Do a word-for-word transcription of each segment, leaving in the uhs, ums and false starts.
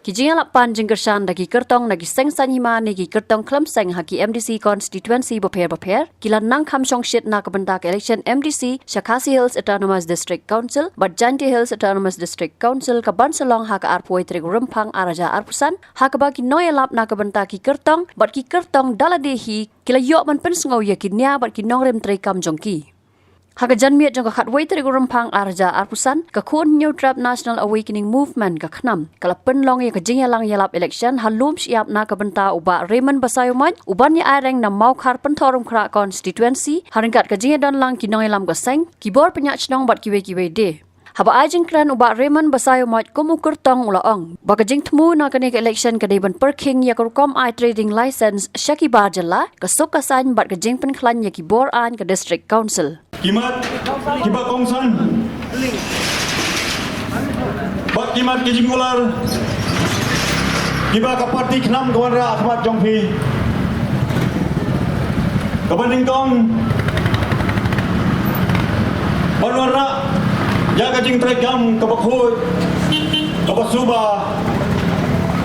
Ki jingïalap pan jingkyrshan da ki kyrtong na ki seng saiñ hima ne ki kyrtong khlem seng ha ki M D C constituency bapher bapher ki la nang kham shongshit na ka bynta ka election M D C sha Khasi Hills Autonomous District Council bad Jaintia Hills Autonomous District Council ka ban sa long ha ka arphew tarik Rymphang ar hajar arphew san, ha kaba ki nongïalap na ka bynta ki kyrtong bad ki kyrtong da lade hi ki la ïoh ban pynsngew ïa ki nia bad ki nongrim treikam jong ki. Ha ka janmiet jong ka khatwei tarik Rymphang ar hajar arphew san, ka Khun Hynñiewtrep National Awakening Movement, ka KHNAM, ka la pynlong ïa ka jingïalang ïalap election ha Lum Shyiap na ka bynta u Bah Raymond Basaiawmoit, u ban ïa aireng na Mawkhar Pynthorumkhrah constituency, ha ryngkat ka jingïadonlang ki nongïalam ka seng, ki bor pynïaid shnong bad kiwei kiwei de. Haba ai jingkren, u Bah Raymond Basaiawmoit kum u kyrtong u la ong ba ka jingthmu na kane ka election ka dei ban pyrkhing ïa ka rukom ai trading license sha ki bar jylla, ka suk ka saiñ bad ka jingpynkhlaiñ ïa ki bor aiñ ka District Council. Ki mat kiba kongsan bad ki mat ki jingkular kiba ka party KHNAM ka wanrah ha khmat jong phi, kaba nyngkong ban wanrah ïa ka jingtreikam kaba khuid kaba suba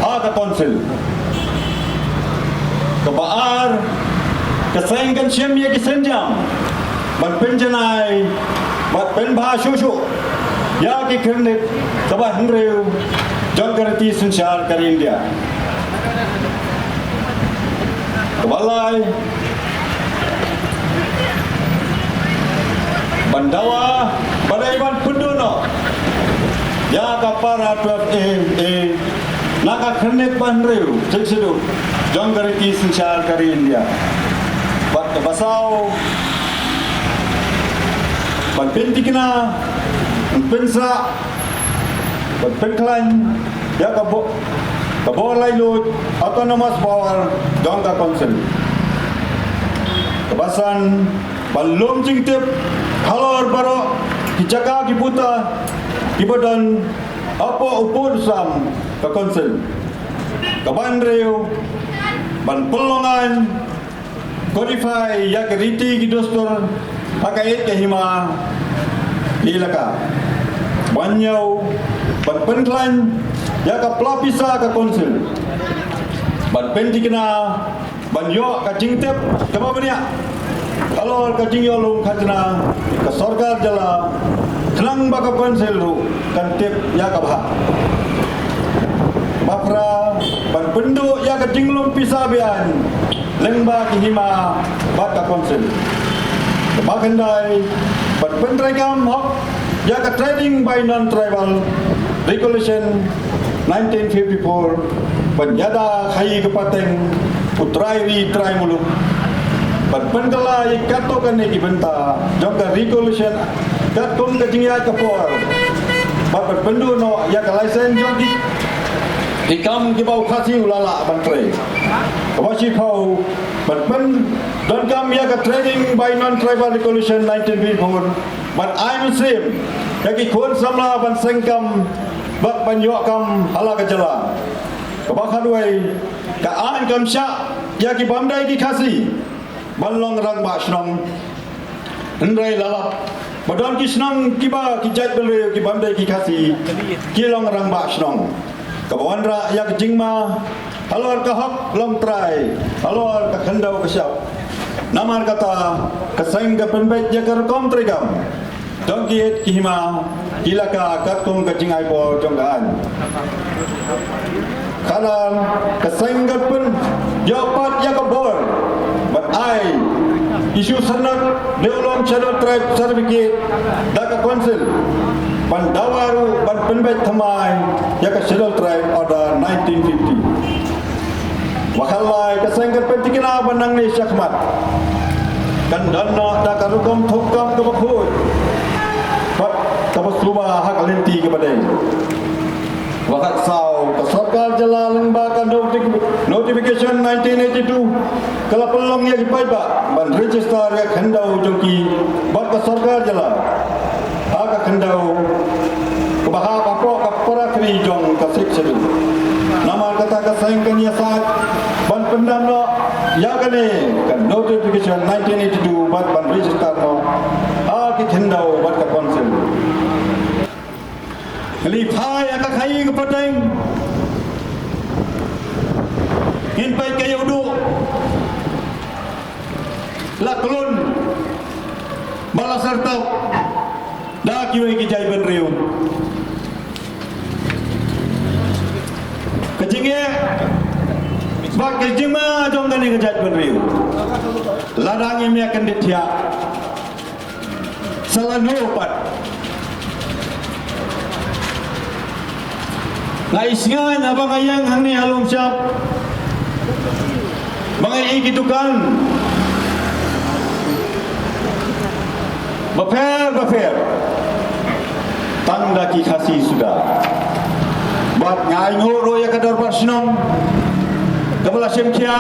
ha ka council. Kaba ar, ka seng kan shim ïa ki sienjam ban pynjanai bad pynbha shuh shuh ïa ki khyrnit kaba hynriew jong ka riti synshar ka ri India. Kaba lai, ban dawa ba dei ban pynduh noh ïa ka para twelve A A na ka khyrnit ba hynriew Sixth Schedule jong ka riti synshar ka ri India. Bad kaba saw, ban pynthikna, ban pynsah, ban pynkhlaiñ ïa ka bo-, ka bor laitluid, autonomous power jong ka council. Kaba san, ban lum jingtip halor baroh ki jaka ki bynta kiba don hapoh u pud u sam ka council. Kaba hynriew, ban pynlong aiñ, codify ïa ki riti ki dustur ha ka ïeit ka hima ka elaka. Ban hynñiew, ban pynkhlaiñ ïa ka pla pisa ka council. Ban pynthikna, ban ïoh ka jingtip kaba bniah halor ka jingïoh lum khajna ka sorkar jylla, khnang ba ka council ruh kan tip ïa kaba hap. Ba phra, ban pynduh ïa ka jinglum pisa beaiñ lyngba ki hima bad ka council. Ba khyndai, ban pyntreikam hok ïa ka Trading by Non-Tribal Regulation nineteen fifty-four, ban ïada khaïi ka pateng u trai ri trai muluk, ban pynkylla ïa katto katne ki bynta jong ka regulation katkum ka jingïaid ka por, bad ban pynduh noh ïa ka license jong ki, ki kam kiba u Khasi u la lah ban trei. Kaba shiphew, ban pyndonkam ïa ka Trading by Non-Tribal Regulation nineteen fifty-four, ban ai mynsiem ïa ki khun samla ban seng kam bad ban ïoh kam ha la ka jylla. Kaba khatwei, ka aiñ kam shah ïa ki bym dei ki Khasi ban long rangbah shnong. Hynrei la lap ba don ki shnong kiba ki jaitbynriew ki bym dei ki Khasi ki long rangbah shnong. Kaba wanrah ïa ka jingma halor ka hok longtrai, halor ka khyndew ka shyiap. Namar kata, ka seng ka pynbeit ïa ka rukom treikam jong ki ïeit ki hima ki elaka katkum ka jingai bor jong ka aiñ. Khadar, ka seng ka pynïoh pat ïa ka bor ban ai issue sanad ne u long Scheduled Tribe certificate da ka council, ban dawa ruh ban pynbeit thymmai ïa ka Scheduled Tribe Order nineteen fifty. Ba khatlai, ka seng ka pynthikna ba nangne shakhmat kan don noh da ka rukom thungkam kaba khuid bad kaba suba ha ka lynti kaba dei. Ba khatsaw, ka sorkar jylla lyngba ka noti-, notification nineteen eighty-two ka la pynlong ïa ki paidbah ban register ïa ka khyndew jong ki bad ka sorkar jylla ha ka khyndew kaba hap hapoh ka para three jong ka Sixth Schedule. Namar kata, ka seng kan ïasaid ban pyndam noh ïa kane ka notification nineteen eighty-two bad ban register noh ha ki khyndew bad ka council. Ka lipha ïa ka khaïi ka pateng Ngin peit ka ïa u duh la klun ba la syrtap da kiwei ki jaitbynriew. Ka jingeh bad ka jingma jong kane ka jaitbynriew, lada ngim ïa kyndit thiah, sa lano pat. Nga isngain haba nga ïeng hangne ha Lumshyiap ba nga ïohi ki dukan bapher bapher tang da ki Khasi suda. Bad nga ainguh ruh ïa ka dorbar shnong kaba la shim khia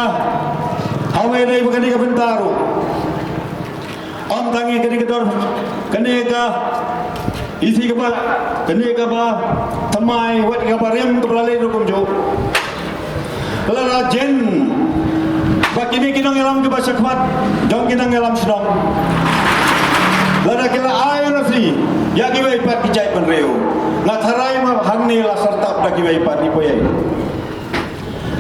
ha kaba ïadei bad kane ka bynta ruh. Ym tang ïa kane ka dor, kane ka isi kaba, kane kaba thymmai, wat kaba rim kaba la leit ruh kumjuh. Lada jen ba kine ki nongïalam kiba shakhmat jong ki nongïalam shnong, lada ki la ai N O C ïa kiwei pat ki jaitbynriew, nga tharai ma hangne la syrtap da kiwei pat ki poi.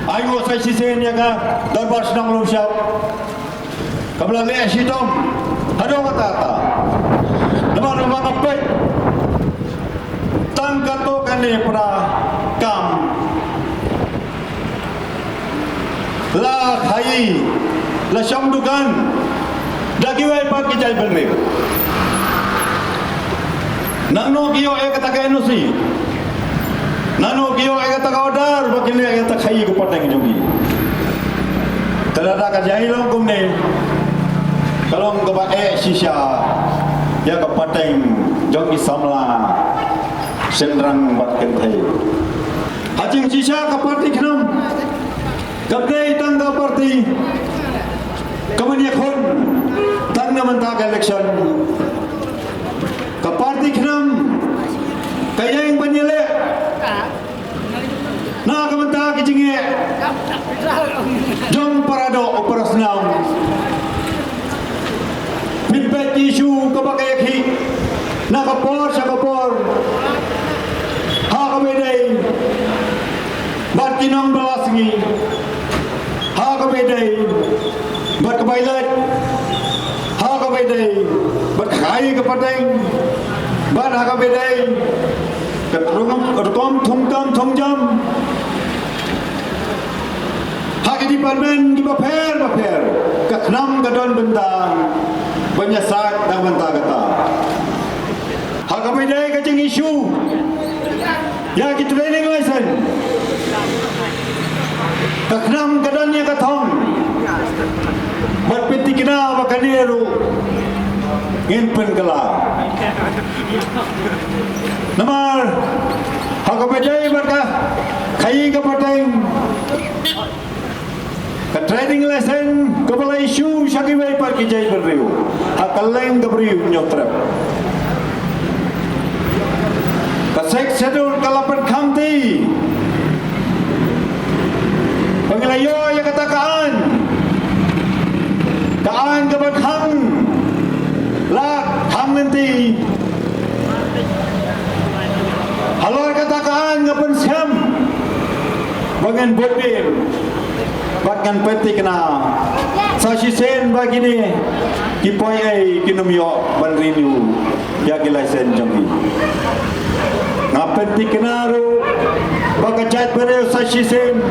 Ai nguh sa shisien ïa ka dorbar shnong Lumshyiap kaba la leh shitom haduh katta katta. Namar ba nga peit tang katto katne para kam la khaïi, la shong dukan da kiwei pat ki jaitbynriew. Nangno ki ïoh ïa kata ka N O C? Nangno ki ïoh ïa kata ka order ba kin leh ïa kata ka khaïi ka pateng jong ki? Te lada ka jai long kumne, ka long kaba eh shisha ïa ka pateng jong ki samla shynrang bad kynthei. Ha jingshisha ka party khnam kam dei tang ka party kaban ïakhun tang na bynta ka election. Ka party khnam ka ïeng ban ïaleh na ka bynta ka jingeh jong para doh u para snam. Pynbeit ki issue kaba ka ïakhih na ka por sha ka por, ha kaba ïadei bad ki nongbylla sngi, ha kaba ïadei bad ka bai lait, ha kaba ïadei bad ka khaïi ka pateng, bad ha kaba ïadei ka rukom, rukom thungkam thungjam. Ha ki department kiba pher ba pher, ka khnam ka don bynta ban ïasaid na ka bynta kata. Ha kaba ïadei ka jing issue ïa ki trading license, ka khnam ka don ïa ka thong. Bad pynthikna ba kane ruh ngin pynkylla. Namar ha kaba ïadei bad ka khaïi ka pateng, ka trading license kaba la issue sha kiwei pat ki jaitbynriew ha kylleng ka Ri u Hynñiewtrep. Ka Sixth Schedule ka la pynkhang te ba ngi la ïoh ïa kata ka aiñ, ka aiñ kaba khang, la khang lynti. Halor kata ka aiñ nga pynskhem ba ngan bud bim bad ngan pynthikna sa shisien ba kine ki poi-ei kin ym ïoh ban renew ïa ki license jong ki. Nga pynthikna ruh ba ka jaitbynriew sa shisien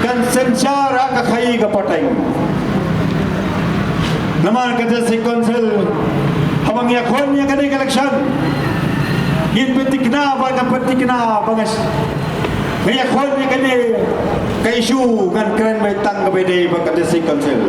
kan synshar ha ka khaïi ka pateng. Namar ka District Council, haba ngi ïakhun ïa kane ka election, ngin pynthikna ba, ngan pynthikna ba nga, ngi ïakhun ïa kane ka issue, ngan kren beit tang kaba ïadei bad ka District Council.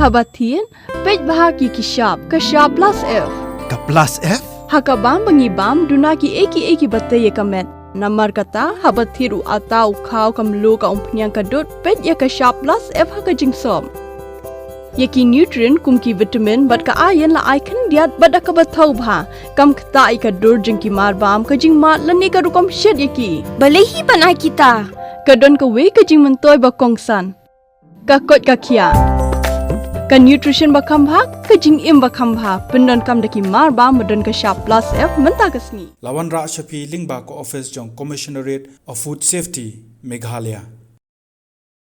Haba thied, peit bha ki ki shap, ka shap plus F. Ka plus F? Ha ka bam ba ngi bam, duna kiei kiei kiba tei ïa ka met. Namar kata, haba thied u atta, u khaw, ka mluh, ka umphniang, ka dud, peit ïa ka shap plus F ha ka jingsop. Ïa ki nutrient kum ki vitamin bad ka iron la ai khyndiat bad da kaba thaw bha. Kam ktah ïa ka dur jong ki marbam, ka jingmad lane ka rukom shet ïa ki. Balei hi ban ai kita? Ka don kawei ka jingmyntoi ba kongsan. Ka koit ka khiah. Ka nutrition ba kham bha, ka jingim ba kham bha, pyndonkam da ki marbam ba don ka shap plus F mynta ka sngi. La wanrah sha phi lyngba ka office jong Commissionerate of Food Safety, Meghalaya.